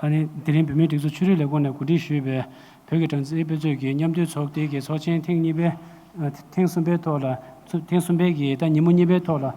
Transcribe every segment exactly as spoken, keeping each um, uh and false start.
ད་ནི་དེ་རིང་བོད་མིའི་སྒྲིག་འཛུགས་ཆོས་རིག་ལས་ཁུངས་ནས་གོ་སྒྲིག་ཞུས་པའི་བོད་ཀྱི་སྦྲང་རྩིའི་དཔེ་མཛོད་ཀྱི་མཉམ་འདུས་ཚོགས་སྡེ་གི་ཚོགས་ཆེན་ཐེངས་གཉིས་པའི་ཨ་ཐེངས་གསུམ་པའི་ཐོག་ལ་ཚུ་ཐེངས་གསུམ་པའི་གི་ད་ཉིན་མོ་གཉིས་པའི་ཐོག་ལ།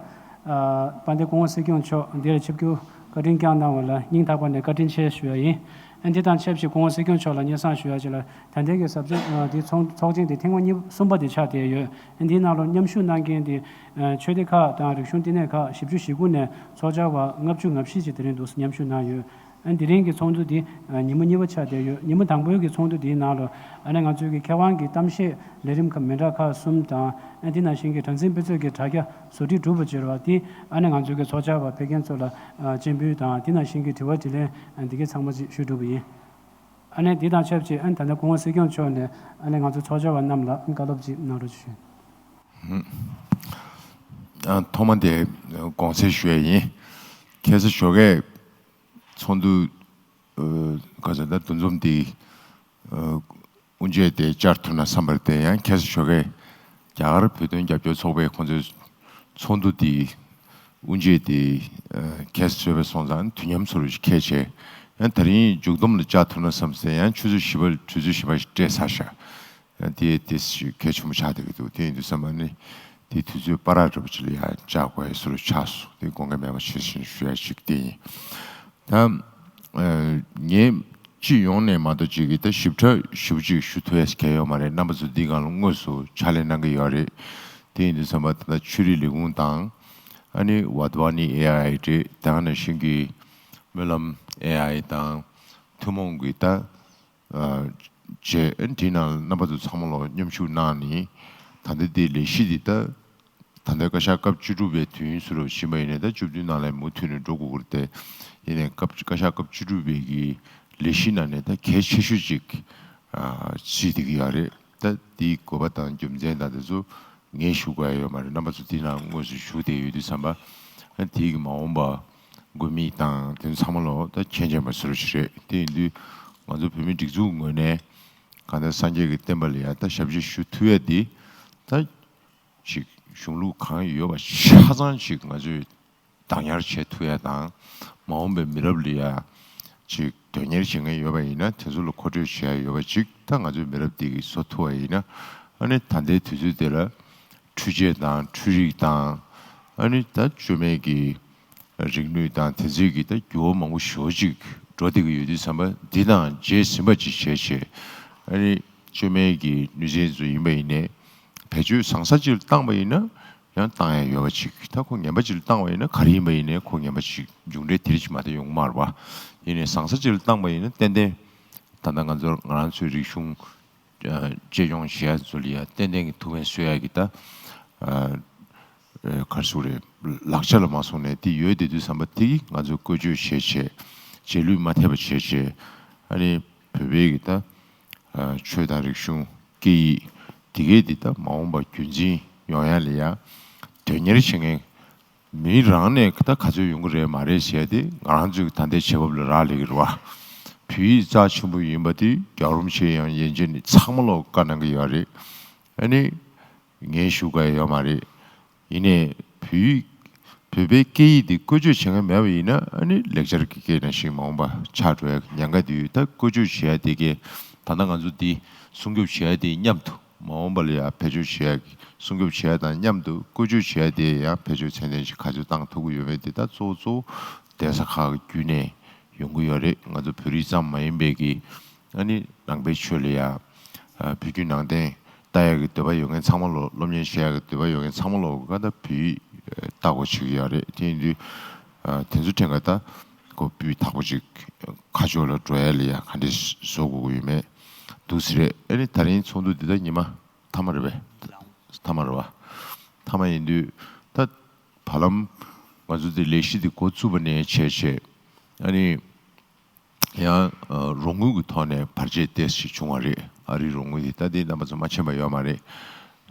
ཨ་དཔལ་ལྡན་སྐུ་ངོ་སྲིད་སྐྱོང་མཆོག་འདིར་ཆིབས་བསྒྱུར་བཀའ་དྲིན་བསྐྱངས་གནང་བ་ལ་སྙིང་ཐག་པ་ནས་བཀའ་དྲིན་ཆེ་ཞུ་ཡ་ཡིན། ཨ་འདི་དང་ཆབས་ཅིག་སྐུ་ངོ་སྲིད་སྐྱོང་མཆོག་ལ་སྙན་སེང་ཞུ་ཡ་ཅིག་ལ། ད་ལྟའི་གི་ཟབ་སྦྱོང་ཨ་འདི་ཚོགས་ཚོགས་ཆེན་འདི་ཐེངས་མ་གཉིས་གསུམ་པ་འདི་ཆགས་བསྡད་ཡོད། ཨ་འདིའི་ནང་ལ་མཉམ་ཞུགས་གནང་མཁན་འདི་ཨ་ཆོས་སྡེ་ཁག་དང་རིག་གཞུང་བསྟི་གནས་ཁག་བཞི་བཅུ་ཞེ་དགུ་ནས་ཚོགས་བཅར་བ་ལྔ་བཅུ་ང་བཞི་ཅིག་དེ་རིང་འདུག་མཉམ་ཞུགས་གནང་ཡོད། ཨ་དེ་རིང་གི་ཚོགས་འདུ་འདི་ཨ་ཉིན་མོ་གཉིས་པ་ཆགས་བསྡད་ཡོད། ཉིན་མོ་དང་པོའི་གི་ཚོགས་འདུ་འདིའི་ནང་ལ་ཨ་ནི་ང་ཚོའི་གི་མཁས་དབང་གི་གཏམ་བཤད་ལས་རིམ་ཁག་མི་འདྲ་ཁག་གསུམ་དང་། ཨ་དེ་ནང་བཞིན་གི་སྦྲང་རྩིའི་དཔེ་མཛོད་ཀྱི་དྲ་རྒྱ་བཟོ་སྒྲིག་གྲུབ་པ་བྱས་པ་དེ་ཨ་ནི་ང་ཚོའི་གི་ཚོགས་བཅར་བ་ཕེབས་མཁན་ཚོ་ལ་ཨ་སྤྱན་འབུལ་དང་དེ་ནང་བཞིན་གི་དྲི་བ་དྲིས་ལན་ཨ་འདི་གའི་ཚང་མ་ཅིག་ཞུས་གྲུབ་པ་ཡིན། ཨ་ནི་འདི་དང་ཆབས་ཅིག་ཨ་ནི་ད་ལྟ་སྐུ་ངོ་སྲིད་སྐྱོང་མཆོག་ནས་ཨ་ནི་ང་ཚོ་ཚོགས་བཅར་བ་རྣམས་ལ་ཨ་ནི་བཀའ་སློབ་ཅིག་གནང་རོགས་ཞུ། ཨ་ཐོག་མ་དེ་དགོངས་སེལ་ཞུ་ཡ་ཡིན། ཁ་སང་ཞོགས་ཀས་ཚོགས་འདུ་ཨ་ག་ཚོད་ད་འདུ་འཛོམས་དེ་ཨ་དབུ་འབྱེད་དེ་བཅར་ཐུབ་ན་བསམ་པར་བརྟེན། ཡང་ཁ་སང་ཞོགས་ཀས་རྒྱ་གར་བོད་དོན་རྒྱབ་སྐྱོར་ཚོགས་པས་ཁོང་ཚོའི་ཚོགས་འདུ་དེ་དབུ་འབྱེད་དེ་ཨ་ཁ་སང་ཞོགས་པ་སོང་ཙང་དུས་མཉམ་ཚོར་ཁྱད་བྱས། ཡང་དེ་རིང་མཇུག་བསྡོམས་ལ་བཅར་ཐུབ་ན་བསམ་སྟེ་ཡང་ཆུ་ཚོད་བཞི་པ་དུས་ཚོད་བཞི་པ་ཞིག་སྤྲད་ཚར་ཤག་ཡང་དེ་དེ་ཞིག་གལ་ཆེན་པོ་ཆགས་བསྡད་ཀྱི་འདུག་དེ་ཡིན་དུས་ཙམ་པ་ནི་དེ་དུས་ཚོད་བར་ར་འདྲ་པོ་ཅིག་ལ་ཡང་བཅར་དགོས་ཡ་བཟོ་འདྲ་ཆགས་སོང་། དེ་དགོངས་འགལ་མེད་པ་བྱེད་བཞིན་ཞུ་ཡ་ཞིག་དེ་ཡིན། ད་ཨ་ངས་སྤྱི་ཡོངས་ནས་མ་གཏོགས་ཅིག་གི་ད་ཞིབ་ཕྲ་ཞིབ་ཅིག་ཞུ་ཐུབ་ཡ་ཞིག་གལ་ཡོད་མ་རེད། རྣམ་པ་ཚོ་འདི་སྒང་ལ་དངོས་སུ་ཕྱག་ལས་གནང་གི་ཡོད་རེད། དེ་ཡིན་དུས་ཙམ་པ་ད་ལྟ་ཆོས་རིག་ལས་ཁུངས་དང་ཨ་ནི་ཝཱ་དྷ་ཝཱ་ནི་ཨེ་ཨའི་རེད། དེ་ག་ནང་བཞིན་གྱི་སྨོན་ལམ་ཨེ་ཨའི་དང་ཐུན་མོང་གི་ད་ཨ་བྱས། ཨ་ནི་དེའི་ནང་རྣམ་པ་ཚོ་ཚང་མ་ལོ་མཉམ་ཞུགས་གནང་ནས་ད་ལྟ་དེ་ལས་གཞི་དེ་ད་ད་ལྟ་བཀའ་ཤག་སྐབས་བཅུ་དྲུག་པའི་དུས་ཡུན་ཟེར་བ་ཕྱིན་པ་ཡིན་ནའི་ད་བཅུ་བདུན་ནང་ལ་མུ་མཐུད་ནས་འགྲོ་དགོས་ཀྱི་རེད་དེ། ཡིན་ནའི་སྐབས་བཀའ་ཤག་སྐབས་བཅུ་དྲུག་པའི་གི་ལས་གཞི་ནང་ནས་ད་གལ་ཆེ་ཤོས་ཅིག་ཨ་བརྩིས་བསྡད་ཀྱི་ཡོད་རེད། ད་དེའི་དགོས་པ་དང་རྒྱུ་མཚན་དང་དེ་ཚོ་ངས་ཞུ་དགོས་ཡ་ཡོད་མ་རེད། རྣམ་པ་ཚོ་དེ་ནང་དངོས་སུ་ཞུགས་བསྡད་ཡོད་དུས་ཙམ་པ། ཨ་དེའི་གི་མ་འོངས་པ་དགོས་དམིགས་དང་དེ་ཚོ་ཚང་མ་ལོ་ད་མཁྱེན་མཁྱེན་པ་ཟེར་བ་ཞིག་རེད། དེ་ཡིན་དུས་ང་ཚོ་བོད་མི་སྒྲིག་འཛུགས་ངོས་ནས་གང་ལྟར་སངས་རྒྱས་ཀྱི་བསྟན་པ་ལ་ཡ་ད་ཞབས་ཕྱི་ཞུ་ཐུབ་ཡ་དེ་ད་ཅིག་གཞུང་ལུགས་གང་ཡོད་པ་ཆ་ཚང་ཅིག་ང་ཚོས་བདག་ཉར་བྱེད་ཐུབ་ཡ་དང་། མ་འོངས་པའི་མི་རབས་ལ་ཡ་ཅིག་དོན་གཉེར་བྱེད་མཁན་ཡོད་པ་ཡིན་ན་དེ་ཚོ་ལ་མཁོ་སྤྲོད་བྱེད་ཡ་ཡོད་པ་ཅིག་ད་ང་ཚོའི་མི་རབས་འདི་གིས་བཟོ་ཐུབ་པ་ཡིན་ན། ཨ་ནི་ད་ལྟའི་དུས་ཚོད་འདི་ལ་འཕྲུལ་ཆས་དང་འཕྲུལ་རིག་དང་། ཨ་ནི་ད་བཅོས་མའི་གི་རིག་ནུས་དང་དེ་ཚོའི་གི་ད་འགྱུར་བ་མང་པོ་ཞེ་པོ་ཅིག་འགྲོ་བསྡད་ཀྱི་ཡོད་དུས་ཙམ་པ་འདི་དང་རྗེས་ཟིན་པ་ཅིག་བྱས་བྱས། ཨ་ནི་བཅོས་མའི་གི་ནུས་ཚན་ཚོ་ཡིན་པ་ཡིན་ནའི་བེད་སྤྱོད་བཟང་ས་ཅིག་ལ་བཏང་པ་ཡིན་ན་ཡང་བཏང་ཡ་ཡོད་པ་ཅིག་ད་ཁོ་ངན་པ་ཅིག་ལ་བཏང་བ་ཡིན་ན་ག་རེ་ཡིན་པ་ཡིན་ནའི་ཁོ་ངན་པ་ཅིག་མཇུག་འབྲས་དེ་རིགས་ཅིག་མ་གཏོགས་ཡོང་གི་མ་རེད་པ། ཡིན་ནའི་བཟང་ས་ཅིག་ལ་བཏང་པ་ཡིན་ན་ཏན་ཏན་ད་ལྟ་ང་ཚོ་ང་རང་ཚོའི་རིག་གཞུང་ཨ་གཅེས་སྐྱོང་བྱེད་ཡ་ཚོ་ལ་ཡ་ཏན་ཏན་གྱི་ཐུགས་ཕན་གསོས་ཡ་གི་ད་ཨ་ཨ་ག་རེ་ཟེར་དགོས་རེད། ལག་ཆ་ལ་མ་སོང་ནའི་དེ་ཡོད་བསྡད་དུས་ཙམ་པ་དེ་གིས་ང་ཚོས་བཀོལ་སྤྱོད་བྱས་བྱས་རྗེས་ལུས་མ་ཐེབས་པ་བྱས་བྱས། ཨ་ནི་བོད་པའི་གི་ད་ཨ་ཆོས་དང་རིག་གཞུང་སྐད་ཡིག་དེ་གས་དེ་ད་མ་འོངས་པ་རྒྱུན་འཛིན་ཡོང་ཡ་ལ་ཡ་དོན་གཉེར་བྱེད་མཁན་མི་རང་ནས་ད་ག་ཚོད་ཡོང་གི་རེད་མ་རེད་ཟེར་ཡ་དེ་ང་རང་ཚོའི་ད་ལྟའི་བྱེད་བབ་ལ་རག་ལས་ཀྱི་རེད་བ། བོད་ཡིག་རྩ་ཆེན་པོ་ཡིན་པ་དེ་རྒྱལ་བ་རིན་པོ་ཆེ་ཡང་ཡན་ཆད་ནས་ཚང་མ་ལོག་བཀའ་གནང་གི་ཡོད་རེད། ཨ་ནི་ངས་ཞུ་དགོས་ཡ་ཡོད་མ་རེད། ཡིན་ནའི་བོད་ཡིག་བོད་པའི་སྐད་ཡིག་འདི་བཀོལ་སྤྱོད་བྱེད་མཁན་མེད་པ་ཡིན་ན་ཨ་ནི་ལེགས་སྦྱར་གྱི་སྐད་ནང་བཞིན་མ་འོངས་པ་ཆགས་འགྲོ་ཡ་གི་ཉེན་ཁ་འདི་ཡོད། ད་བཀོལ་སྤྱོད་བྱེད་ཡ་དེ་གས་ད་ལྟ་ང་ཚོ་འདི་སྲུང་སྐྱོབ་བྱེད་ཡ་དེ་མཉམ་དུ་མ་འོངས་པ་ལ་ཡང་བེད་སྤྱོད་བྱེད་ཡ་གི་སྲུང་སྐྱོབ་བྱེད་ཡ་དང་མཉམ་དུ་བཀོལ་སྤྱོད་བྱེད་ཡ་དེ་ཡང་བེད་སྤྱོད་ཚད་ལྡན་ཞིག་ག་ཚོད་བཏང་ཐུབ་ཀྱི་ཡོད་མེད་དེ་ད་གཙོ་བོ་གཙོ་བོ་གདན་ས་ཁག་གི་བརྒྱུད་ནས་ཡོང་གི་ཡོད་རེད། ང་ཚོ་བོད་རིགས་ཙམ་མ་ཡིན་པའི་གི་ཨ་ནི་ནང་པའི་ཆོས་ལ་ཡ་ཨ་བོད་བརྒྱུད་ནང་བསྟན་ལྟ་ཡག་གི་འདོད་པ་ཡོད་མཁན་ཚང་མ་ལོ་སློབ་གཉེར་བྱེད་ཡག་གི་འདོད་པ་ཡོད་མཁན་ཚང་མ་ལོ་ག་ད་བོད་ཡིག་ལྟ་དགོས་བྱེད་ཀྱི་ཡོད་རེད། དེ་ཡིན་དུས་ཨ་དེ་ཚོ་དྲན་ག་ད་ཁོ་སྤུས་དག་པོ་ཅིག་ཁ་ཕྱོགས་ལ་འགྲོ་ཡ་ལ་ཡ་ག་འདྲས་བཟོ་དགོས་ཀྱི་ཡོད་མེད་འདུག་ཟེར་རེད། ཨ་ནི་ད་རིང་ཚོགས་འདུ་འདི་ད་ཉི་མ་མཐའ་མ་རེད་པས། མཐའ་མ་རེད་བ། མཐའ་མ་ཡིན་དུས་ད་བར་ལམ་ང་ཚོ་འདི་ལས་གཞི་འདི་འགོ་བཙུགས་པ་ནས་བྱས་བྱས་ཨ་ནི། ཡང་ཨ་རོགས་དངུལ་གྱི་ཐོག་ནས་བར་ཆད་ཏོག་ཙམ་བྱུང་བ་རེད། ཨ་རིའི་རོགས་དངུལ་དེ་ད་ལྟའི་རྣམ་པ་ཚོ་མ་མཁྱེན་པ་ཡོད་མ་རེད།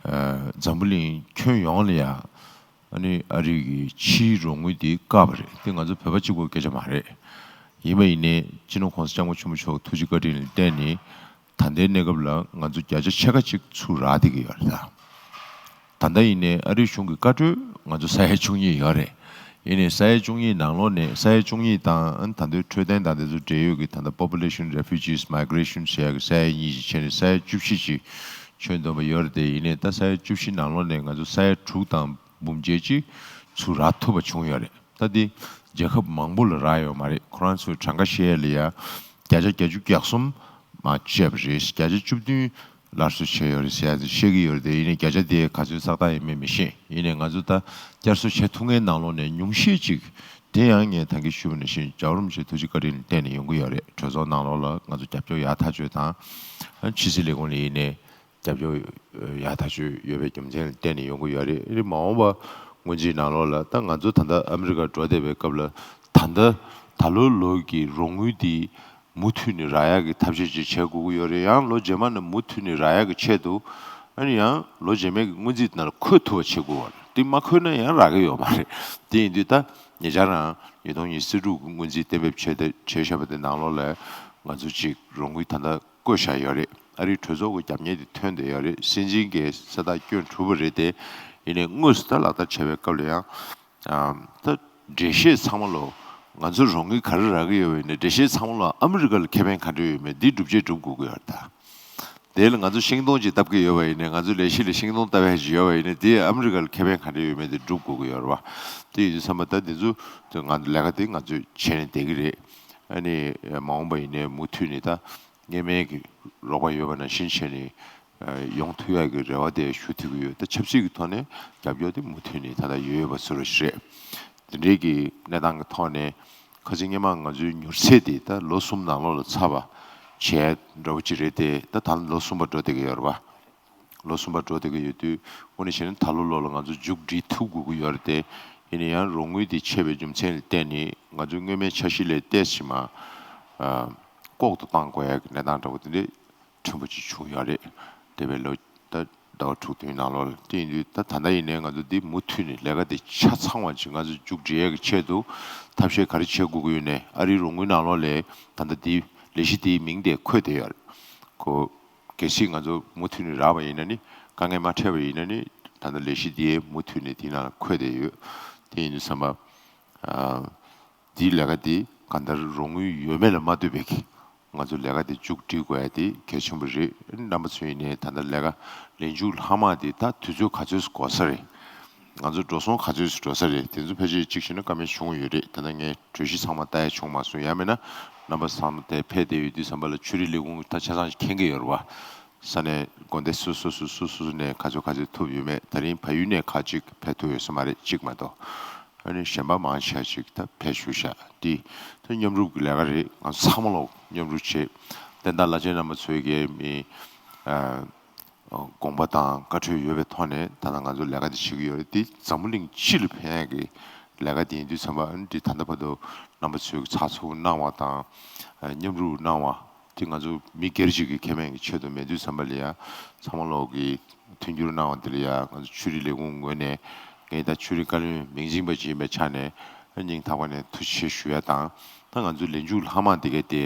ཨ་འཛམ་བུ་གླིང་ཁྱོན་ཡོངས་ལ་ཡ་ཨ་ནི་ཨ་རི་གི་ཕྱིའི་རོགས་དངུལ་དེ་བཀག་པ་རེད། དེ་ང་ཚོ་བོད་པ་གཅིག་པོའི་སྐད་ཆ་མ་རེད། ཡིན་པ་ཡིན་ནའི་སྤྱི་ནོར་༸གོང་ས་༸སྐྱབས་མགོན་ཆེན་པོ་མཆོག་ཐུགས་རྗེ་བཀའ་དྲིན་ལ་བརྟེན་ནས་ད་ལྟའི་གནས་སྐབས་ལ་ང་ཚོ་བརྒྱ་ཆ་ཕྱེད་ཀ་གཅིག་ཚུར་རག་བསྡད་ཀྱི་ཡོད་རེད་ད། ད་ལྟ་ཡིན་ནའི་ཨ་རིའི་གཞུང་གི་བཀའ་འཁྲོལ་ང་ཚོ་ས་ཡ་བཅུ་གཉིས་ཡོད་རེད། ཡིན་ནའི་ས་ཡ་བཅུ་གཉིས་ནང་ལོགས་ནས་ས་ཡ་བཅུ་གཉིས་དང་ད་དུང་འཕྲོད་བསྟེན་དང་དེ་ཚོ་འབྲེལ་ཡོད་ཀྱི་ད་ལྟ་population refugees migration ཟེར་ཡག་གི་ས་ཡ་གཉིས་ཅིག་བྱས་ནས་ས་ཡ་བཅུ་བཞི་ཅིག་ཆོད་འདོད་པ་ཡོད་རེད་དེ། ཡིན་ནའི་ད་ས་ཡ་བཅུ་བཞི་ནང་ལོགས་ནས་ང་ཚོ་ས་ཡ་དྲུག་དང་འབུམ་བརྒྱད་ཅིག་ཚུར་རག་ཐུབ་པ་བྱུང་ཡོད་རེད། ད་དེ་རྒྱལ་ཁབ་མང་པོ་ལ་རག་ཡོད་མ་རེད། ཁོ་རང་ཚོའི་གྲངས་ཀ་བཤད་ཡ་ལ་ཡ་བརྒྱ་ཆ་བརྒྱད་ཅུ་གྱ་གསུམ་མ་བཅད་པ་རེད། བརྒྱ་ཆ་བཅུ་བདུན་སླར་གསོ་བྱས་ཡོད་རེད་ཟེར་ཡ་དེ་བཤད་ཀྱི་ཡོད་རེད་དེ། ཡིན་ནའི་བརྒྱ་ཆ་དེ་ག་ཚོད་བསགས་སྟངས་ཡིན་མིན་མི་ཤེས། ཡིན་ནའི་ང་ཚོ་ད་བསྐྱར་གསོ་བྱེད་ཐུབ་མཁན་ནང་ལོགས་ནས་ཉུང་ཤས་ཅིག་དེ་ཡང་ངས་ད་གིན་ཞུས་པ་ནང་བཞིན་རྒྱལ་བ་རིན་པོ་ཆེའི་ཐུགས་རྗེ་བཀའ་དྲིན་ལ་བརྟེན་ནས་ཡོང་གི་ཡོད་རེད། གྲོས་ཚོགས་ནང་ལོགས་ལ་ང་ཚོ་རྒྱབ་སྐྱོར་ཡག་ཐག་ཆོད་དང་། ཕྱི་སྲིད་ལས་ཁུངས་ནས་ཡིན་ནའི་རྒྱབ་སྐྱོར་ཡག་ཐག་ཆོད་ཡོད་པའི་རྒྱུ་མཚན་ལ་བརྟེན་ནས་ཡོང་གི་ཡོད་རེད། ཨ་རི་མ་འོངས་པ་སྔོན་རྩིས་ནང་ལོགས་ལ་ད་ང་ཚོ་ད་ལྟ་ཨ་མི་རི་ཀར་འགྲོ་བསྡད་པའི་སྐབས་ལ་ད་ལྟ་ད་ལོ་ལོ་གི་རོགས་དངུལ་འདི་མུ་མཐུད་ནས་རག་ཡག་གི་ཐབས་ཤེས་ཅིག་བྱེད་དགོས་ཀྱི་ཡོད་རེད། ཡང་ལོ་རྗེས་མ་ནས་མུ་མཐུད་ནས་རག་ཡག་གི་ཆེད་དུ་ཨ་ནི་ཡང་ལོ་རྗེས་མའི་གི་སྔོན་རྩིས་ནང་ལ་འཁོད་ཐུབ་པ་བྱེད་དགོས་པ་རེད། འདི་མ་འཁོད་ན་ཡང་རག་གི་ཡོད་མ་རེད། དེ་ཡིན་དུས་ད་ཉེ་ཆར་རང་ཉིས་སྟོང་ཉི་ཤུ་རྩ་དྲུག་གི་སྔོན་རྩིས་གཏན་འབེབས་བྱས་ཏེ་བྱས་བཞག་པ་དེ་ནང་ལོགས་ལ་ང་ཚོ་ཅིག་རོགས་དངུལ་ད་ལྟ་བཀོད་བཞག་ཡོད་རེད། ཨ་རིའི་གྲོས་ཚོགས་ཀྱི་རྒྱབ་གཉེར་དེ་ཐོན་བསྡད་ཡོད་རེད། སྲིད་འཛིན་གྱིས་ས་རྟགས་བསྐྱོན་གྲུབ་པ་རེད་དེ། ཡིན་ནའི་དངོས་སུ་ད་ལག་བསྟར་བྱས་པའི་སྐབས་ལ་ཡང་ཨ་ད་འགྲེལ་བཤད་ཚང་མ་ལོ་ང་ཚོ་རོགས་དངུལ་ག་རེ་རག་གི་ཡོད་པ་ཡིན་ནའི་འགྲེལ་བཤད་ཚང་མ་ལོ་ཨ་མི་རི་ཀ་ལ་ཁེ་ཕན་ག་འདྲ་ཡོད་མེད་འདི་སྒྲུབ་བྱེད་སྒྲུབ་དགོས་ཀྱི་ཡོད་རེད་ད། དེ་ལ་ང་ཚོ་ཤིང་སྡོང་ཅིག་བཏབ་ཀྱི་ཡོད་པ་ཡིན་ནའི་ང་ཚོ་ལས་གཞི་ལ་ཤིང་སྡོང་བཏབ་ཡ་ཞིག་ཡོད་པ་ཡིན་ནའི་དེ་ཨ་མི་རི་ཀ་ལ་ཁེ་ཕན་ག་འདྲ་ཡོད་མེད་དེ་སྒྲུབ་དགོས་ཀྱི་ཡོད་རེད་བ། དེ་ཡིན་དུས་ཙམ་པ་ད་དེ་ཚོ་དེ་ང་ལས་ཀ་དེ་ང་ཚོས་བྱས་ནས་བསྡད་ཀྱི་རེད། ཨ་ནི་མ་འོངས་པ་ཡིན་ནའི་མུ་མཐུད་ནས་ད། སྔོན་མའི་གི་རོགས་པ་ཡོད་པ་ནང་བཞིན་བྱས་ནས་ཡོང་ཐུབ་ཡག་གི་རེ་བ་དེ་ཞུ་ཐུབ་ཀྱི་ཡོད། ད་ཆབ་སྲིད་ཀྱི་ཐོག་ནས་རྒྱབ་སྐྱོར་དེ་མུ་མཐུད་ནས་ད་ལྟ་ཡོད་ཡོད་པ་བཟོ་འདྲ་ཞིག་རེད། དེ་འདྲའི་གི་གནས་སྟངས་ཀྱི་ཐོག་ནས་ཁ་སང་སྔོན་མ་ང་ཚོའི་མྱུར་ཚད་དེ་ད་ལོ་གསུམ་ནང་ལོགས་ལ་ཚར་བ་བྱས་འདྲ་བོ་ཅིག་རེད་དེ། ད་ད་ལོ་གསུམ་པ་འགྲོ་བསྡད་ཀྱི་ཡོད་རེད་བ། ལོ་གསུམ་པ་འགྲོ་བསྡད་ཀྱི་ཡོད་དུས་དངོས་གནས་བྱས་ན་ད་ལོ་ལོ་ལ་ང་ཚོ་མཇུག་སྒྲིལ་ཐུབ་དགོས་ཀྱི་ཡོད་རེད་དེ། ཡིན་ན་ཡང་རོགས་དངུལ་དེ་ཆད་པའི་རྒྱུ་མཚན་ལ་བརྟེན་ནས་ང་ཚོའི་སྔོན་མའི་འཆར་གཞི་ལས་ཏོག་ཙམ་མ་ལྐོག་ཏུ་བཏང་དགོས་ཡག་གི་གནས་སྟངས་འདྲ་བོ་དེ་འདྲའི་ཕྲན་བུ་ཅིག་བྱུང་ཡོད་རེད། འདས་པའི་ལོ་ད་ཟླ་བ་དྲུག་བདུན་ནང་ལོགས་ལ། དེ་ཡིན་དུས་ད་ད་ལྟ་ཡིན་ནའི་ང་ཚོ་འདི་མུ་མཐུད་ནས་ལས་ཀ་དེ་ཆ་ཚང་བ་ཅིག་ང་ཚོ་མཇུག་སྒྲིལ་ཡག་གི་ཆེད་དུ་ཐབས་ཤེས་ག་རེ་བྱེད་དགོས་ཀྱི་ཡོད་ནའི་ཨ་རིའི་རོགས་དངུལ་ནང་ལོགས་ལས་ད་ལྟ་འདི་ལས་གཞི་འདིའི་མིང་དེ་འཁོད་བསྡད་ཡོད་རེད། ཁོ་གལ་སྲིད་ང་ཚོ་མུ་མཐུད་ནས་རག་པ་ཡིན་ན་ནི་དཀའ་ངལ་མ་འཕྲད་པ་ཡིན་ན་ནི་ད་ལྟ་ལས་གཞི་འདིའི་མུ་མཐུད་ནས་དེའི་ནང་ལ་འཁོད་བསྡད་ཡོད། དེ་ཡིན་དུས་ཙམ་པ། ཨ། འདིའི་ལས་ཀ་འདི་གང་ལྟར་རོགས་དངུལ་ཡོད་མེད་ལ་མ་ལྟོས་པའི་གི་ང་ཚོ་ལས་ཀ་འདི་མཇུག་སྒྲིལ་དགོས་ཡ་དེ་གལ་ཆེན་པོ་རེད། རྣམ་པ་ཚོ་ཡིན་ནའི་ད་ལྟ་ལས་ཀ་ལས་མཇུག་ལྷག་མ་དེ་ད་དུས་ཚོད་ག་ཚོད་སུ་འགོར་ས་རེད། ང་ཚོ་འགྲོ་སོང་ག་ཚོད་སུ་འགྲོ་ས་རེད། དེ་ཚོ་ཕལ་ཆེར་གཅིག་བྱས་ན་བཀའ་མོལ་བྱུང་ཡོད་རེད། ད་ལྟ་ངས་གྲོས་གཞི་ཚང་མ་ལྟ་ཡ་བྱུང་མ་སོང་། ཡང་མིན་ན་རྣམ་པ་ཚང་མ་དེ་ཕེབས་བསྡད་ཡོད་དུས་ཙམ་པ་ལ་ཆོས་རིག་ལས་ཁུངས་ད་ཆ་ཚང་ཞིག་མཁྱེན་གྱི་ཡོད་རེད་བ། ས་གནས་དགོན་སྡེ་སོ་སོ་སོ་སོ་སོ་ནས་ག་ཚོད་ག་ཚོད་ཐུབ་ཡོད་མེད། ད་རིང་བལ་ཡུལ་ནས་ཁག་ཅིག་ཕེབས་ཐུབ་ཡོད་ས་མ་རེད། གཅིག་མ་གཏོགས། ཨ་ནི་གཞན་པ་མང་ཆེ་ཅིག་ད་ཕེབས་བཞུགས་ཤག་འདི་ད་མཉམ་རུབ་ཀྱི་ལས་ཀ་རེད། ང་ཚང་མ་ལོག་མཉམ་རུབ་བྱེད། བསྟན་བདག་བླ་ཆེན་རྣམ་པ་ཚོའི་གི་མི་ཨ་དགོངས་པ་དང་བཀའ་འཁྲོལ་ཡོད་པའི་ཐོག་ནས་ད་ལྟ་ང་ཚོ་ལས་ཀ་འདི་བྱེད་ཀྱི་ཡོད་རེད། འདི་འཛམ་བུ་གླིང་སྤྱི་ལ་ཕན་ཡག་གི་ལས་ཀ་འདི་ཡིན་དུས་ཙམ་པ། ཨ་ནི་འདི་ད་ལྟ་བར་དུ་རྣམ་པ་ཚོས་ཚགས་ཚུད་གནང་བ་དང་། ཨ་མཉམ་རུབ་གནང་བ་འདི་ང་ཚོ་མི་སྒེར་གཅིག་གི་ཁེ་ཕན་གྱི་ཆེད་དུ་མེད་དུས་ཙམ་པ་ལ་ཡ། ཚང་མ་ལོག་གི་མཐུན་འགྱུར་གནང་བ་འདི་ལ་ཡ་ང་ཚོ་ཆོས་རིག་ལས་ཁུངས་ངོས་ནས་ངས་ད་ཆོས་རིག་བཀའ་བློན་མིང་འཛིན་པ་ཅིག་ཡིན་པའི་ཆ་ནས་སྙིང་ཐག་པ་ནས་ཐུགས་རྗེ་ཆེ་ཞུ་ཡ་དང་། ད་ང་ཚོ་ལས་མཇུག་ལྷག་མ་འདི་གའི་དེ་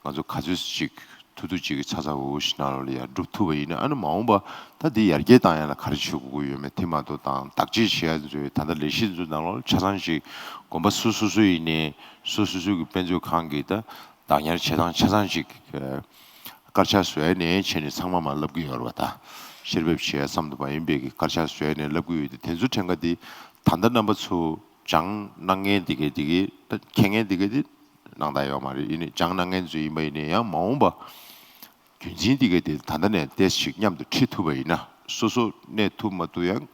ང་ཚོ་ག་ཚོད་ཅིག་ཐུག་ཐུག་ཅིག་གི་ཚ་ཚ་འུར་འུར་ཞིག་ནང་ལོགས་ལ་ཡ་འགྲུབ་ཐུབ་པ་ཡིན་ན། ཨ་ནི་མ་འོངས་པ་ད་འདི་ཡར་རྒྱས་བཏང་ཡ་ལ་ག་རེ་བྱེད་དགོས་ཀྱི་ཡོད་མེད་དེ་མ་གཏོགས་དང་། བདག་གཅེས་བྱེད་ཡ་ཚོའི་ད་ལྟ་ལས་གཞི་ཚོའི་ནང་ལོགས་ཆ་ཚང་ཞིག་དགོན་པ་སོ་སོ་སོ་ཡིན་ནའི་སོ་སོ་སོ་གི་དཔེ་མཛོད་ཁང་གི་ད་བདག་ཉར་བྱེད་སྟངས་ཆ་ཚང་ཞིག་ཨ་དཀར་ཆག་བཟོ་ཡ་ནས་བྱས་ནས་ཚང་མ་མར་ལབ་ཀྱི་ཡོད་རེད་བ། ད་བཤེར་འབེབས་བྱེད་ཡ་ཙམ་དུ་མ་ཡིན་པའི་གི་དཀར་ཆག་བཟོ་ཡ་ནས་ལབ་ཀྱི་ཡོད་དེ། དེ་ཚོ་ཕྲན་ཁ་དེ་ད་ལྟ་རྣམ་པ་ཚོ་སྦྱང་གནང་མཁན་དེ་གའི་དེ་གའི་ད་མཁྱེན་མཁན་དེ་གའི་དེ་གནང་བསྡད་ཡོད་མ་རེད། ཡིན་ནའི་སྦྱང་གནང་མཁན་ཚོ་ཡིན་པ་ཡིན་ནའི་ཡང་མ་འོངས་པ་རྒྱུན་འཛིན་དེ་གའི་དེ་ད་ལྟ་ནས་ཏོག་ཙམ་ཞིག་མཉམ་དུ་ཁྲིད་ཐུབ་པ་ཡིན་ན། སོ་སོ་གནས་ཐུབ་མ་ཐུབ་ཡང་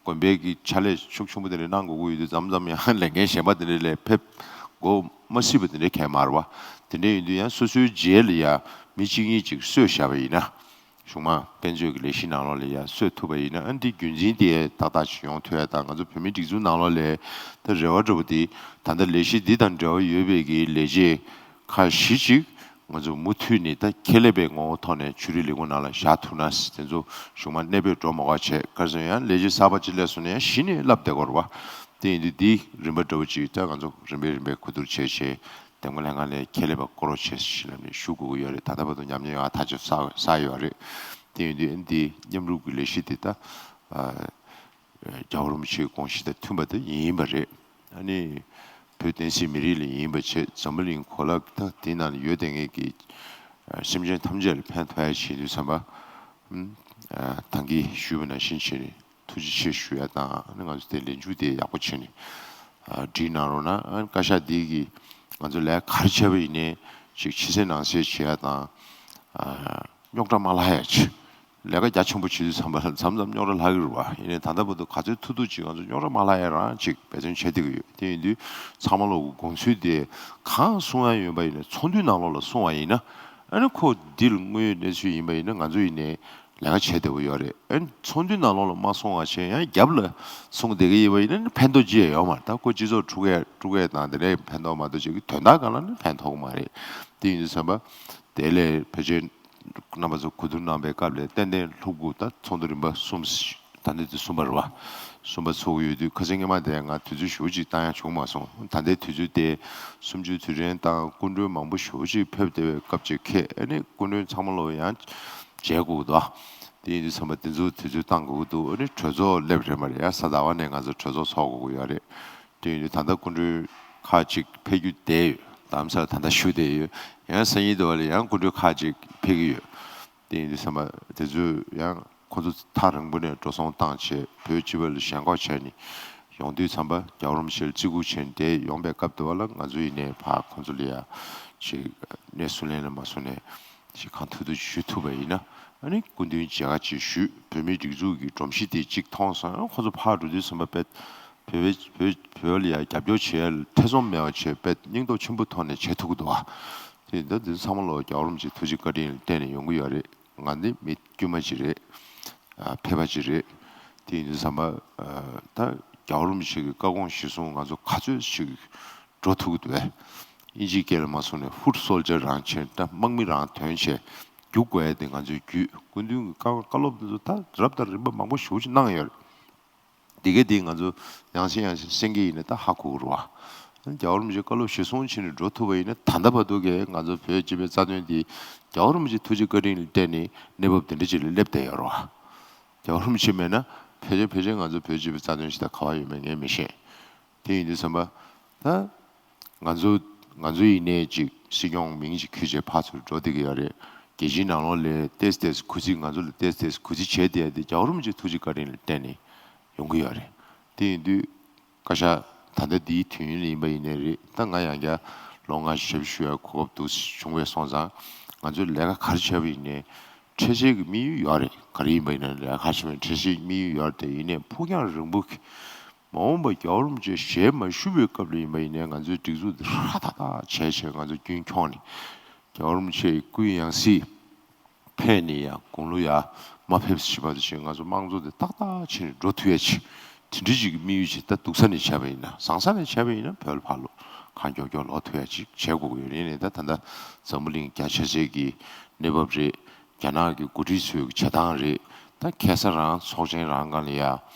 དགོན་པའི་གི་ཕྱག་ལས་ཤུགས་ཆེན་པོ་དེ་འདྲ་གནང་དགོས་ཀྱི་ཡོད་དུས་ཙམ་ཙམ་ཡང་ལས་འགན་གཞན་པ་དེ་འདྲ་ལ་ཕེབས་དགོས་མ་སྲིད་པ་དེ་འདྲ་གང་ཡང་མ་རེད་བ། དེ་འདྲ་ཡིན་དུས་ཡང་སོ་སོའི་རྗེས་ལ་ཡ་མི་གཅིག་གཉིས་ཅིག་གསོས་བཞག་པ་ཡིན་ན། གཞུང་མང་དཔལ་འབྱོར་གྱི་ལས་གཞི་ནང་ལོགས་ལ་ཡ་གསོས་ཐུབ་པ་ཡིན་ན། ཨ་འདི་རྒྱུན་འཛིན་དེ་ཏག་ཏག་ཅིག་ཡོང་ཐུབ་ཡ་དང་། ང་ཚོ་བོད་མིའི་སྒྲིག་འཛུགས་ནང་ལོགས་ལ་ད་རེ་བ་འདྲ་པོ་དེ་ད་ལྟ་ལས་གཞི་འདི་དང་འབྲེལ་བ་ཡོད་པའི་གི་ལས་བྱེད་ཁག་བཞི་ཅིག་ང་ཚོ་མུ་མཐུད་ནས་ད་ཁྱད་ལས་པའི་ངོ་བོ་ཐོག་ནས་ཆོས་རིག་ལས་ཁུངས་ནང་ལ་བཞག་ཐུབ་ན། དེ་ཚོ་གཞུང་མང་གནས་སྤོས་འགྲོ་མ་དགོས་པ་བྱས། ག་རེ་ཟེར་ན་ཡང་ལས་བྱེད་གསར་པ་ཅིག་སླེབས་སོང་ན་ཡང་གཞི་ནས་བསླབ་བསྡད་དགོས་རེད་བ། དེ་ཡིན་དུས་འདི་རིམ་པ་འདྲ་པོ་ཅིག་ད་ང་ཚོ་རིམ་པས་རིམ་པས་གོ་བསྡུར་བྱས་བྱས། འདེམས་བསྐོ་ལྷན་ཁང་ནས་ཁྱད་ལས་པ་བསྐོ་རོགས་བྱས་ཞེས་ལབ་ནས་ཞུ་དགོས་ཀྱི་ཡོད་རེད། ད་ལྟ་བར་དུ་ཉམས་མྱོང་ཡག་ཐག་ཆོད་བསགས་བསགས་ཡོད་རེད། དེ་ཡིན་དུས་ཨ་ནི་འདི་མཉམ་རུབ་ཀྱི་ལས་གཞི་འདི་ད་ཨ་རྒྱལ་བ་རིན་པོ་ཆེའི་དགོངས་གཞི་དང་མཐུན་པ་དེ་ཡིན་ཡིན་པ་རེད། ཨ་ནི་བོད་བསྟན་སྲིད་མི་རིགས་ལ་ཡིན་པ་བྱས། འཛམ་བུ་གླིང་གོ་ལ་ད་དེའི་ནང་ལ་ཡོད་བསྡད་མཁན་གྱི་ཨ་སེམས་ཅན་ཐམས་ཅད་ལ་ཕན་ཐོགས་ཡ་བྱེད་དུས་ཙམ་པ། ཨ་ཨ་ད་གིན་ཞུས་པ་ནང་བཞིན་བྱས་ནས་ཐུགས་རྗེ་ཆེ་ཞུ་ཡ་དང་། ཨ་ནི་ང་ཚོ་དེ་ལས་འཇུག་དེ་ཡག་པོ་བྱས་ནས་ཨ་བསྒྲིགས་གནང་རོགས་གནང་། ཨ་ནི་བཀའ་ཤག་འདི་གིས་ང་ཚོ་ལས་ཀ་ག་རེ་བྱས་པ་ཡིན་ནའི་ཅིག་ཕྱི་གསལ་ནང་གསལ་བྱེད་ཡ་དང་། ཨ་རྙོག་དྲ་མ་ལྷག་ཡ་བྱེད། ལས་ཀ་རྒྱ་ཆེན་པོ་བྱེད་དུས་ཙམ་པ་ལ་མཚམས་མཚམས་རྙོག་དྲ་ལྷག་གི་རེད་བ། ཡིན་ནའི་ད་ལྟ་བར་དུ་ག་ཚོད་ཐུབ་ཐུབ་ཅིག་ང་ཚོ་རྙོག་དྲ་མ་ལྷག་ཡ་རང་ཅིག་འབད་བརྩོན་བྱེད་བསྡད་ཀྱི་ཡོད། དེ་ཡིན་དུས་ཚང་མ་ལོག་གི་དགོངས་ཚུལ་དེ་གང་གསུང་ཡ་ཡོད་པ་ཡིན་ན་ཚོགས་འདུའི་ནང་ལོགས་ལ་གསུང་བ་ཡིན་ན། ཨ་ནི་ཁོ་འདི་ལ་དངོས་ཡོད་གནས་ཚུལ་ཡིན་པ་ཡིན་ན་ང་ཚོ་ཡིན་ནའི་ལས་ཀ་བྱེད་བདེ་པོ་ཡོད་རེད། ཨ་ནི་ཚོགས་འདུའི་ནང་ལོགས་ལ་མ་གསུང་བ་བྱས་ཡང་རྒྱབ་ལ་གསུང་བསྡད་ཀྱི་ཡིན་པ་ཡིན་ན་ཕན་ཐོགས་ཅི་ཡང་ཡོད་མ་རེད། ད་ཁོ་སྤྱི་ཚོགས་དཀྲུག་ཡ་དཀྲུག་ཡ་དང་དེ་འདྲའི་ཕན་ཐོགས་མ་གཏོགས་ཅིག་གི་དོན་དག་སྒང་ལ་ནི་ཕན་ཐོགས་ཀྱི་མ་རེད། དེ་ཡིན་དུས་ཙམ་པ་དེ་ལས་ཕལ་ཆེར་རྣམ་པ་ཚོ་གོ་བསྡུར་གནང་བའི་སྐབས་ལ་ཏན་ཏན་ལྷུག་པོ་ད་ཚོགས་འདུ་རིམ་པ་གསུམ། ད་ནི་དེ་གསུམ་པ་རེད་བ། གསུམ་པ་ཚོགས་ཀྱི་ཡོད་དུས་ཁ་སང་སྔོན་མ་དེ་ང་དུས་ཚོད་ཞེ་པོ་ཅིག་བཏང་ཡ་བྱུང་མ་སོང་། ད་ལྟའི་དུས་ཚོད་དེ་གསུམ་བཅུའི་དུས་དྲན་དང་སྐུ་མགྲོན་མང་པོ་ཞེ་པོ་ཅིག་ཕེབས་བསྡད་པའི་སྐབས་ཅིག་ཁེལ། ཨ་ནི་སྐུ་མགྲོན་ཚང་མ་ལོ་ཡང་མཇལ་དགོས་འདུག་དེ་ཡིན་དུས་ཙམ་པ་དེ་ཚོ་དུས་ཚོད་བཏང་དགོས་ཀྱི་འདུག་ཨ་ནི་གྲོས་ཚོགས་སླེབས་རེད་མ་རེད། ཡང་གཟའ་ཟླ་བ་ནས་ང་ཚོ་གྲོས་ཚོགས་ཚོགས་དགོས་ཀྱི་ཡོད་རེད། དེ་ཡིན་དུས་ད་ལྟ་སྐུ་མགྲོན་ཁག་ཅིག་ཕེབས་རྒྱུ་བསྡད་ཡོད། རྡ་རམ་ས་ལ་ད་ལྟ་བཞུགས་བསྡད་ཡོད། ཡང་སང་ཉིན་དེ་བ་ལ་ཡང་སྐུ་མགྲོན་ཁག་ཅིག་ཕེབས་ཀྱི་ཡོད། དེ་ཡིན་དུས་ཙམ་པ་དེ་ཚོས་ཡང་ཁོ་ཚོ་ཐག་རིང་པོ་ནས་འགྲོ་སོང་བཏང་བྱས་བོད་སྤྱི་པ་ལ་ཞེན་ཁོག་བྱས་ནས་ཡོང་དུས་ཙམ་པ་རྒྱལ་བ་རིན་པོ་ཆེ་ལ་བརྩི་བཀུར་བྱས་ནས་དེ་ཡོང་པའི་སྐབས་དེ་བ་ལ་ང་ཚོ་ཡིན་ནའི་ཕར་ཁོ་ཚོ་ལ་ཡ་ཅིག་གནས་ཚུལ་ལེན་ལ་མ་སོང་ནས་ཅིག་གང་ཐུབ་ཐུབ་ཞུ་ཐུབ་པ་ཡིན་ན། ཨ་ནི་སྐུ་མདུན་མཇལ་ཁ་ཅིག་ཞུས། བོད་མིའི་སྒྲིག་འཛུགས་ཀྱི་སྒྲོམ་གཞི་དེ་གཅིག་མཐོང་སོང་། ཁོ་ཚོ་ཕར་འགྲོ་དུས་ཙམ་པ་དཔེ་བོད་པའི་བོད་བོད་ལ་ཡ་རྒྱབ་སྐྱོར་བྱེད་ཡ་ལ་ཐེ་ཚོམ་མེད་པ་བྱས་དཔེ་སྙིང་སྟོབས་ཆེན་པོ་ཐོག་ནས་བྱེད་ཐུབ་ཀྱི་འདུག་བ། དེ་འདི་འདི་ཚང་མ་ལོ་རྒྱལ་བ་རིན་པོ་ཆེ་ཐུགས་རྗེ་བཀའ་དྲིན་ལ་བརྟེན་ནས་ཡོང་གི་ཡོད་རེད། ང་འདི་མི་དཀྱུས་མ་ཅིག་རེད། ཨ་ཕལ་པ་ཅིག་རེད། དེ་ཡིན་དུས་ཙམ་པ་ཨ་ད་རྒྱལ་བ་རིན་པོ་ཆེ་གི་བཀའ་དགོངས་གཞིར་བཟུང་ང་ཚོ་ག་ཚོད་ཅིག་འགྲོ་ཐུབ་ཀྱི་འདུག་ཨེ། དབྱིན་ཇིའི་སྐད་ལ་མ་སོང་ནས་ཧུད་སོལ་ཇར་རང་བྱས། ད་དམག་མི་རང་ཐོན་བྱས་རྒྱུག་དགོས་ཡ་དེ་ང་ཚོའི་རྒྱུད། སྐུ་མདུན་གྱི་བཀའ་བཀའ་སློབ་འདི་ཚོ་ད་རབ་དང་རིམ་པ་མང་པོ་ཞེ་པོ་ཅིག་གནང་ཡོད་རེད། འདི་ག་དེ་ང་ཚོ་ཡང་སེ་ཡང་སེ་གསན་གྱི་ཡིན་ན་ད་ཧ་གོ་གི་རེད་བ། རྒྱལ་བ་རིན་པོ་ཆེའི་བཀའ་སློབ་གཞིར་བཟུང་བྱས་ནས་འགྲོ་ཐུབ་པ་ཡིན་ན་ད་ལྟ་བར་དུ་གས་ང་ཚོ་བོད་སྤྱི་པའི་རྩ་དོན་འདི་རྒྱལ་བ་རིན་པོ་ཆེའི་ཐུགས་རྗེ་བཀའ་དྲིན་ལ་བརྟེན་ནས་གནས་བབ་འདི་འདྲ་ཅིག་ལ་སླེབས་བསྡད་ཡོད་རེད་བ། རྒྱལ་བ་རིན་པོ་ཆེ་མེད་ན་ཕལ་ཆེར་ཕལ་ཆེར་ང་ཚོ་བོད་སྤྱི་པའི་རྩ་དོན་ཞིག་ད་ག་བ་ཡོད་མེད་ངས་མི་ཤེས། དེ་ཡིན་དུས་ཙམ་པ་ད་ང་ཚོ་ང་ཚོ་ཡིན་ནའི་ཅིག་སྲིད་སྐྱོང་མིང་ཅིག་ཁྱེར་བྱས་ཕར་ཚུར་འགྲོ་བསྡད་ཀྱི་ཡོད་རེད། རྒྱལ་སྤྱིའི་ནང་ལོགས་ལ་ཏོག་ཙམ་ཏོག་ཙམ་གུས་བརྩི། ང་ཚོ་ལ་ཏོག་ཙམ་ཏོག་ཙམ་གུས་བརྩི་བྱས་བསྡད་ཡ་དེ་རྒྱལ་བ་རིན་པོ་ཆེའི་ཐུགས་རྗེ་བཀའ་དྲིན་ལ་བརྟེན་ནས་ཡོང་གི་ཡོད་རེད། དེ་ཡིན་དུས་བཀའ་ཤག་ད་ལྟ་འདིའི་དུས་ཡུན་ལ་ཡིན་པ་ཡིན་ནའི་རེད། ད་ང་ཡང་བསྐྱར་ལོ་ལྔ་ཞབས་ཞུ་ཡ་གོ་སྐབས་འདུག་བྱུང་བས་སོང་ཙང་ང་ཚོས་ལས་ཀ་ག་རེ་བྱས་པ་ཡིན་ནའི་འཕྲལ་ཆེར་གྱི་དམིགས་ཡུལ་ཡོད་རེད། ག་རེ་ཡིན་པ་ཡིན་ན་ལས་ཀ་ག་རེ་བྱས་པ་ཡིན་འཕྲལ་ཆེར་གྱི་དམིགས་ཡུལ་ཡོད་རེད། དེ་ཡིན་ནའི་ཕུགས་རྒྱང་རིང་པོ་གི་མ་འོངས་པ་རྒྱལ་བ་རིན་པོ་ཆེ་ཞལ་མ་བཞུགས་པའི་སྐབས་ལ་ཡིན་པ་ཡིན་ནའི་ང་ཚོའི་སྒྲིག་འཛུགས་འདི་ཧྲ་ཐག་ཐག་བྱས་བྱས་ང་ཚོ་རྒྱུན་འཁྱོངས་ནས་རྒྱལ་བ་རིན་པོ་ཆེའི་སྐུའི་ཡང་སྲིད་ཕེབས་ནས་ཡང་དགུང་ལོ་ཡར་མ་ཕེབས་བྱེད་པ་དེ་བཞིན་ང་ཚོ་དམངས་གཙོ་དེ་ཏག་ཏག་བྱས་ནས་འགྲོ་ཐུབ་ཡ་ཅིག་དེ་འདྲ་ཅིག་གི་དམིགས་ཡུལ་ཅིག་ད་སྡུག་ས་ནས་བྱས་པ་ཡིན་ན་བཟང་ས་ནས་བྱས་པ་ཡིན་ན་བོད་ལ་ཕར་ལོག་གང་མགྱོགས་མགྱོགས་ལོག་ཐུབ་ཡ་ཅིག་བྱེད་དགོས་ཀྱི་ཡོད། ཡིན་ནའི་ད་ད་ལྟ་འཛམ་བུ་གླིང་རྒྱ་ཆེ་ཚད་ཀྱི་གནས་བབ་རེད། རྒྱ་ནག་གི་འགོ་ཁྲིད་ཚོའི་བྱེད་སྟངས་རེད། ད་ཁ་སང་རང་ཚོགས་ཆེན་རང་སྒང་ལ་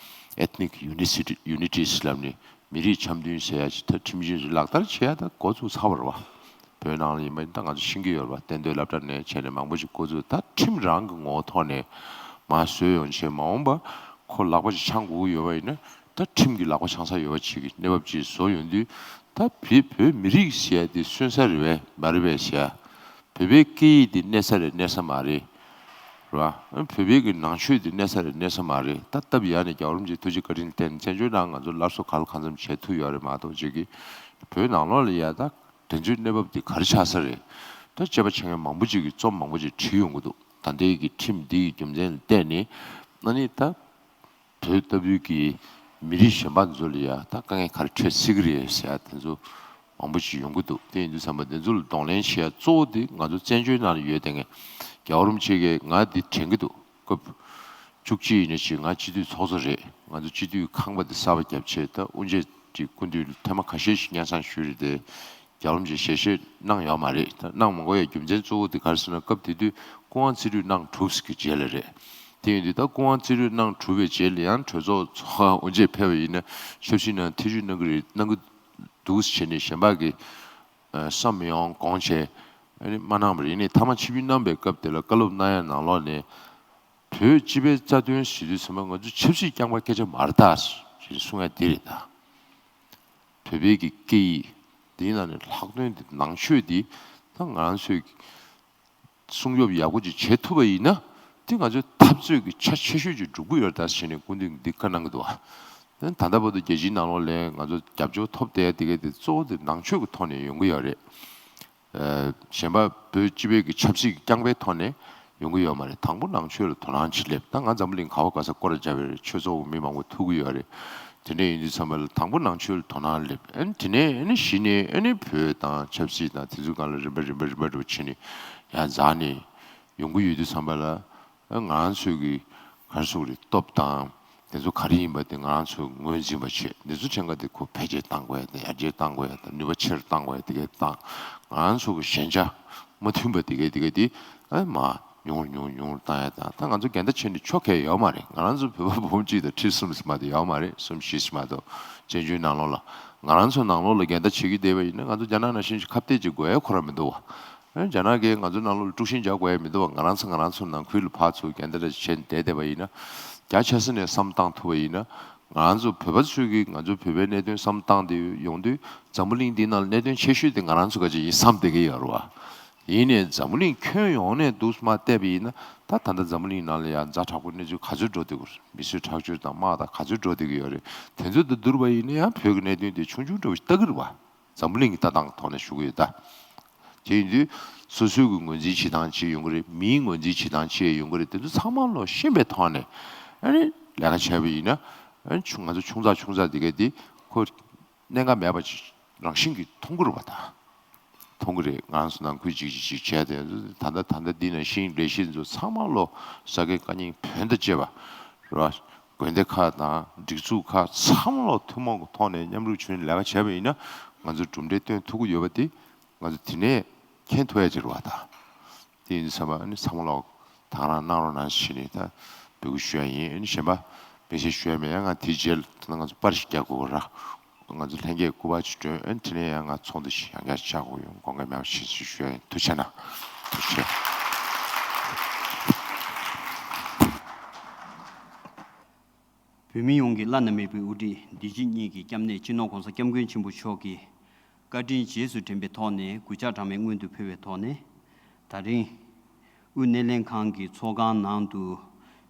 ཡ་Ethnic Unity Unity ལབ་ནས་མི་རིགས་འཆམ་མཐུན་ཟེར་ཡ་ཅིག་ད་ཁྲིམས་གཞི་རེ་ལག་བསྟར་བྱེད་ཡ་ད་འགོ་བཙུགས་ཚར་བ་རེད་བ། བོད་ནང་ལ་ཡིན་པ་ཡིན་ད་ང་ཚོ་ཤེས་ཀྱི་ཡོད་རེད་བ། གཏན་སྡོད་སློབ་གྲྭ་ནས་བྱས་ནས་མང་པོ་ཅིག་འགོ་བཙུགས། ད་ཁྲིམས་རང་གི་ངོ་བོ་ཐོག་ནས་མར་བཟོས་ཡོང་བྱས་མ་འོངས་པ་ཁོ་ལག་པ་ཅིག་འཆང་དགོས་ཀྱི་ཡོད་པ་ཡིན་ན་ད་ཁྲིམས་ཀྱི་ལག་པ་འཆང་ས་ཡོད་པ་ཅིག་གི་གནས་བབ་ཅིག་བཟོ་ཡོང་དུས་ད་བོད་བོད་མི་རིགས་ཟེར་ཡ་དེ་སོན་ས་རེད་པས་མ་རེད་པས་ཟེར་ཡ། བོད་པའི་སྐད་ཡིག་འདི་གནས་ས་རེད་གནས་ས་མ་རེད། རེད་བ། བོད་པའི་གི་ནང་ཆོས་འདི་གནས་ས་རེད་གནས་ས་མ་རེད། ད་སྟབས་ཡག་ནས་རྒྱལ་བ་རིན་པོ་ཆེའི་ཐུགས་རྗེ་བཀའ་དྲིན་བརྟེན་བཙན་བྱོལ་ནང་ང་ཚོ་སླར་གསོ་ག་ལ་གང་འཚམ་བྱེད་ཐུབ་ཡོད་རེད་མ་གཏོགས་ཅིག་གི་བོད་ནང་ལོགས་ལ་ཡ་ད་དེ་ཚོའི་གནས་བབ་འདི་ག་རེ་ཆགས་ས་རེད། ད་དཔྱད་པ་བྱེད་མཁན་མང་པོ་ཅིག་གིས་རྩོམ་མང་པོ་ཅིག་བྲིས་ཡོང་གི་འདུག་ད་ལྟའི་གི་ཁྲིམས་འདི་གི་རྒྱུ་མཚན་ལ་བལྟས་ནས་ཨ་ནི་ད། བོད་ལྟ་བུའི་གི་མི་རིགས་གཞན་པ་ཚོ་ལ་ཡ་ད་དཀའ་ངལ་ག་རེ་འཕྲད་སྲིད་ཀྱི་རེད་ཟེར་ཡ་དེ་ཚོ་མང་པོ་ཞིག་ཡོང་གི་འདུག་དེ་ཡིན་དུས་ཙམ་པ་དེ་ཚོ་ལ་གདོང་ལེན་བྱེད་ཡ་གཙོ་བོ་དེ་ང་ཚོ་བཙན་བྱོལ་ནང་ལ་ཡོད་དེ་ངས་རྒྱལ་བ་རིན་པོ་ཆེ་གིས་ང་འདི་དྲན་གྱི་འདུག་སྐབས་བཅུ་གཅིག་ཡིན་ན་ཅིག་ང་སྤྱི་འཐུས་ཚོགས་གཙོ་རེད། ང་ཚོ་སྤྱི་འཐུས་ཁང་པ་དེ་གསར་པ་བརྒྱབ་བྱས་ད་དབུ་འབྱེད་ཀྱི་སྐུ་མདུན་ལ་ཐེངས་མ་ཁ་ཤས་ཤིག་སྙན་སེང་ཞུས་རེད་དེ། རྒྱལ་བ་རིན་པོ་ཆེས་ཞལ་བཞེས་གནང་ཡོད་མ་རེད། ད་གནང་མ་དགོས་ཡ་རྒྱུ་མཚན་གཙོ་བོ་དེ་ག་རེ་ཟེར་ན་སྐབས་དེ་དུས་སྐུ་ངོ་རྩིས་སྤྲོད་གནང་གྲུབ་ཟེར་གྱི་རྗེས་ལ་རེད། དེ་ཡིན་དུས་ད་སྐུ་ངོ་རྩིས་སྤྲོད་གནང་གྲུབ་པའི་རྗེས་ལ་ཡང་གྲོས་ཚོགས་ཚོགས་དབུ་འབྱེད་ཕེབས་པ་ཡིན་ན་ཞབས་ཕྱི་གནང་ཐེ་བྱུས་གནང་གི་རེད་གནང་གི་འདུག་ཟེར་བྱས་ནས་གཞན་པ་གི་བསམ་མི་ཡོང་དགོངས་བྱས་ཨ་ནི་མ་གནང་བ་རེད། ཡིན་ནའི་མཐའ་མ་ཆིབས་བསྒྱུར་གནང་པའི་སྐབས་དེ་ལ་བཀའ་སློབ་གནང་ཡ་ནང་ལོགས་ནས་བོད་སྤྱི་པའི་རྩ་དོན་ཟེར་དུས་ཚང་མ་ང་ཚོ་ཆབ་སྲིད་རྐྱང་པ་སྐད་ཆ་མ་རེད་ད་ཞེས་གསུང་ཡ་འདི་རེད་ད། བོད་པའི་གི་སྐད་ཡིག་འདིའི་ནང་ནས་ལྷག་དོན་འདི་ནང་ཆོས་འདི་ད་ང་རང་ཚོས་སྲུང་སྐྱོབ་ཡག་པོ་ཅིག་བྱེད་ཐུབ་པ་ཡིན་ན། འདི་ང་ཚོའི་འཐབ་རྩོད་ཀྱི་ཆ་ཆེ་ཤོས་ཅིག་འགྲུབ་ཀྱི་ཡོད་རེད་ད་ཟེར་ནས་སྐུ་མདུན་གྱིས་འདི་བཀའ་གནང་གི་འདུག་བ། ད་ལྟ་བར་དུ་རྒྱལ་སྤྱིའི་ནང་ལོགས་ལ་ང་ཚོ་རྒྱབ་སྐྱོར་ཐོབ་བསྡད་དེ་གས་དེ་གཙོ་བོ་དེ་ནང་ཆོས་ཀྱི་ཐོག་ནས་ཡོང་གི་ཡོད་རེད། གཞན་པ་བོད་སྤྱི་པའི་གི་ཆབ་སྲིད་ཀྱི་རྐྱང་པའི་ཐོག་ནས་ཡོང་གི་ཡོད་མ་རེད། དང་པོ་ནང་ཆོས་ལ་དོ་སྣང་ཅིག་སླེབས། ད་ང་འཛམ་བུ་གླིང་ག་བ་ག་ས་སྐོར་ར་བྱ་བའི་ཆོས་ཚོགས་མི་མང་པོ་ཐུག་གི་ཡོད་རེད། དེ་འདྲ་ཡིན་དུས་ཙམ་པ་ལ་དང་པོ་ནང་ཆོས་ལ་དོ་སྣང་སླེབས། ཨ་ནི་དེ་ནས་ཨ་ནི་གཞི་ནས་ཨ་ནི་བོད་དང་ཆབ་སྲིད་དང་དེ་ཚོའི་སྒང་ལ་རིམ་པ་རིམ་པ་རིམ་པ་རུ་ཕྱིན་ནས་ཡར་འཛེགས་ནས་ཡོང་གི་ཡོད་དུས་ཙམ་པ་ལ། ང་རང་ཚོའི་གི་ག་རེ་ཟེར་དགོས་རེད། སྟོབས་དང་དེ་ཚོ་ག་རེ་ཡིན་པ་དེ་ང་རང་ཚོས་ངོས་འཛིན་པ་བྱེད། འདི་ཚོ་ཆེན་ཁ་དེ་ཁོ་འཕེལ་རྒྱས་གཏང་དགོས་ཡ་དང་ཡར་རྒྱས་གཏང་དགོས་ཡ་དང་ནུས་པ་ཆེ་རུ་གཏང་དགོས་ཡ་དེ་གས་བཏང་། ང་རང་ཚོ་གི་ཞན་ཆ་མ་མཐུན་པ་དེ་གས་དེ་གས་དེ་ཨ་མ་ཉུང་རུ་ཉུང་རུ་ཉུང་རུ་བཏང་ཡ་དང་། ད་ང་ཚོ་འགལ་ཟླ་བྱས་ནས་ཆོག་གི་ཡོད་མ་རེད། ང་རང་ཚོ་བོད་པ་འབུམ་གཅིག་དང་ཁྲི་གསུམ་ཙམ་མ་གཏོགས་ཡོད་མ་རེད། གསུམ་བཞི་ཙམ་མ་གཏོགས་བཙན་བྱོལ་ནང་ལོགས་ལ་ང་རང་ཚོ་ནང་ལོགས་ལ་འགལ་ཟླ་བྱེད་ཀྱི་བསྡད་པ་ཡིན་ན་ང་ཚོ་རྒྱ་ནག་ནང་བཞིན་ཁ་གཏད་ཅིག་དགོས་ཡ་ཁོ་རང་མི་འདུག་བ། ཨ་རྒྱ་ནག་གིས་ང་ཚོ་ནང་ལོགས་ལ་དཀྲུག་ཤིང་རྒྱག་དགོས་ཡ་མི་འདུག་བ། ང་རང་ཚོ་ང་རང་ཚོ་ནང་ཁུལ་ལ་ཕར་ཚུར་འགལ་ཟླ་འདྲ་བྱས་ནས་བསྡད་བསྡད་པ་ཡིན་ན། རྒྱ་ཆེ་ས་ནས་བསམ་བཏང་ཐུབ་པ་ཡིན་ན། ང་ཚོ་བོད་པ་ཚོས་ཀྱིས་ང་ཚོ་བོད་པའི་གནད་དོན་བསམ་བཏང་དེ་ཡོང་དུས་འཛམ་བུ་གླིང་འདི་ནང་ལ་གནད་དོན་ཆེ་ཤོས་དེ་ང་རང་ཚོ་ག་ཅིག་ཡིན་བསམ་བསྡད་ཀྱི་ཡོད་རེད་བ། ཡིན་ནའི་འཛམ་བུ་གླིང་ཁྱོན་ཡོངས་ནས་འདུག་མར་བལྟས་པ་ཡིན་ན། ད་ད་ལྟ་འཛམ་བུ་གླིང་ནང་ལ་ཡང་ཛ་དྲག་པོ་གནས་ཚུལ་ག་ཚོད་འགྲོ་བསྡད་ཀྱི་རེད། མི་གསོད་ཁྲག་སྦྱོར་དང་དམག་དང་ག་ཚོད་འགྲོ་བསྡད་ཀྱི་ཡོད་རེད། དེ་ཚོ་དང་བསྡུར་བ་ཡིན་ན་ཡང་བོད་ཀྱི་གནད་དོན་དེ་ཆུང་ཆུང་འདྲ་བོ་ཞིག་ལྟ་གི་རེད་བ། འཛམ་བུ་གླིང་གི་ལྟ་སྟངས་ཐོག་ནས་ཞུ་གི་ཡོད་ད། དེ་ཡིན་དུས་སོ་སོའི་གི་ངོས་འཛིན་བྱེད་སྟངས་ཅིག་ཡོང་གི་རེད། མིའི་ངོས་འཛིན་བྱེད་སྟངས་ཅིག་ཡོང་གི་རེད། དེ་ཚོ་ཚང་མ་ལོ་ཤེས་པའི་ཐོག་ནས་ཨ་ནི་ལས་ཀ་བྱས་པ་ཡིན་ན། ཨ་ནི་ཆུང་ང་ཚོ་ཆུང་ཙག་ཆུང་ཙག་དེ་གས་དེ་ཁོ་གནད་འགག་མེད་པ་ཅིག་རང་བཞིན་གྱིས་མཐོང་གི་རེད་བ་ད། མཐོང་གི་རེད། ང་རང་ཚོ་ནང་ཁུལ་ཅིག་ཅིག་ཅིག་བྱས་ཏེ། ད་ལྟ་ད་ལྟ་འདི་ནང་བཞིན་ལས་གཞི་ཚོ་ཚང་མ་ལོ་ས་དགེ་བཀའ་རྙིང་བོན་དང་བཅས་པ་རེད་བ། དགོན་སྡེ་ཁག་དང་སྒྲིག་འཛུགས་ཁག་ཚང་མ་ལོ་ཐུན་མོང་གི་ཐོག་ནས་མཉམ་རུབ་བྱས་ནས་ལས་ཀ་བྱས་པ་ཡིན་ན། ང་ཚོ་གྲུབ་འབྲས་སྟོན་ཐུབ་ཀྱི་ཡོད་པ་དེ་ང་ཚོ་དེ་ནས་མཁྱེན་ཐུབ་ཡ་ཅིག་རེད་བ་ད། དེ་ཡིན་ཙང་ཨ་ནི་ཚང་མ་ལོ་དང་རང་གནང་རོགས་གནང་ཞེས་ནས་ད་འབོད་སྐུལ་ཞུ་ཡ་ཡིན། ཨ་ནི་གཞན་པ་མི་ཞིག་ཞུ་ཡ་མེད། ཡང་ང་དེའི་རྗེས་ལ་ད་ང་ཚོ་པར་ཞིག་རྒྱག་དགོས་ར། ང་ཚོ་ལྷན་རྒྱས་སྐུ་པར་ཅིག་སྒྲོན། ཨ་ནི་དེ་ནས་ཡང་ང་ཚོགས་འདུ་ཞིག་ཡང་བསྐྱར་བཅར་དགོས་ཡོང་དགོངས་འགལ་མེད་པ་ཞེས་ཞུ་ཞུ་ཡ་ཡིན། ཐུགས་རྗེ་གནང་། ཐུགས་རྗེ་ཆེ། བོད་མི་ཡོངས་ཀྱི་བླ་ན་མེད་པའི་དབུ་ཁྲིད་འདི་ཕྱི་གཉིས་ཀྱི་སྐྱབས་གནས་སྤྱི་ནོར་༸གོང་ས་༸སྐྱབས་མགོན་ཆེན་པོ་མཆོག་གི་བཀའ་དྲིན་རྗེས་སུ་དྲན་པའི་ཐོག་ནས་གུས་ཕྱག་གྲངས་མེད་སྔོན་དུ་ཕུལ་བའི་ཐོག་ནས། ད་རིང་དབུས་སྣེ་ལེན་ཁང་གི་ཚོགས་ཁང་ནང་དུ་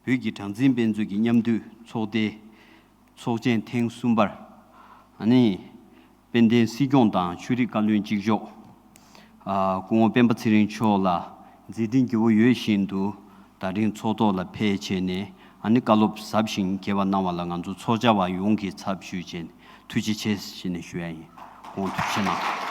བོད་ཀྱི་གྲངས་འཛིན་དཔེ་མཛོད་ཀྱི་མཉམ་འདུས་ཚོགས་སྡེ་ཚོགས་ཆེན་ཐེངས་གསུམ་པར། ཨ་ནི་དཔལ་ལྡན་སྲིད་སྐྱོང་དང་ཆོས་རིག་བཀའ་བློན་གཅིག་ལྕོགས་ཨ་སྐུ་ངོ་སྤེན་པ་ཚེ་རིང་མཆོག་ལ་མཛད་འཕྲིན་རྒྱས་པོ་ཡོད་བཞིན་དུ། ད་རིང་ཚོགས་ཐོག་ལ་ཕེབས་བྱས་ནས་ཨ་ནི་བཀའ་སློབ་ཟབ་ཞིང་རྒྱས་པ་གནང་བ་ལ་ང་ཚོ་ཚོགས་བཅར་བ་ཡོངས་ཀྱི་ཚབ་ཞུས་བྱས་ནས་ཐུགས་རྗེ་ཆེ་ཞེས་ནས་ཞུ་ཡ་ཡིན། སྐུ་ངོ་ཐུགས་རྗེ་གནང་།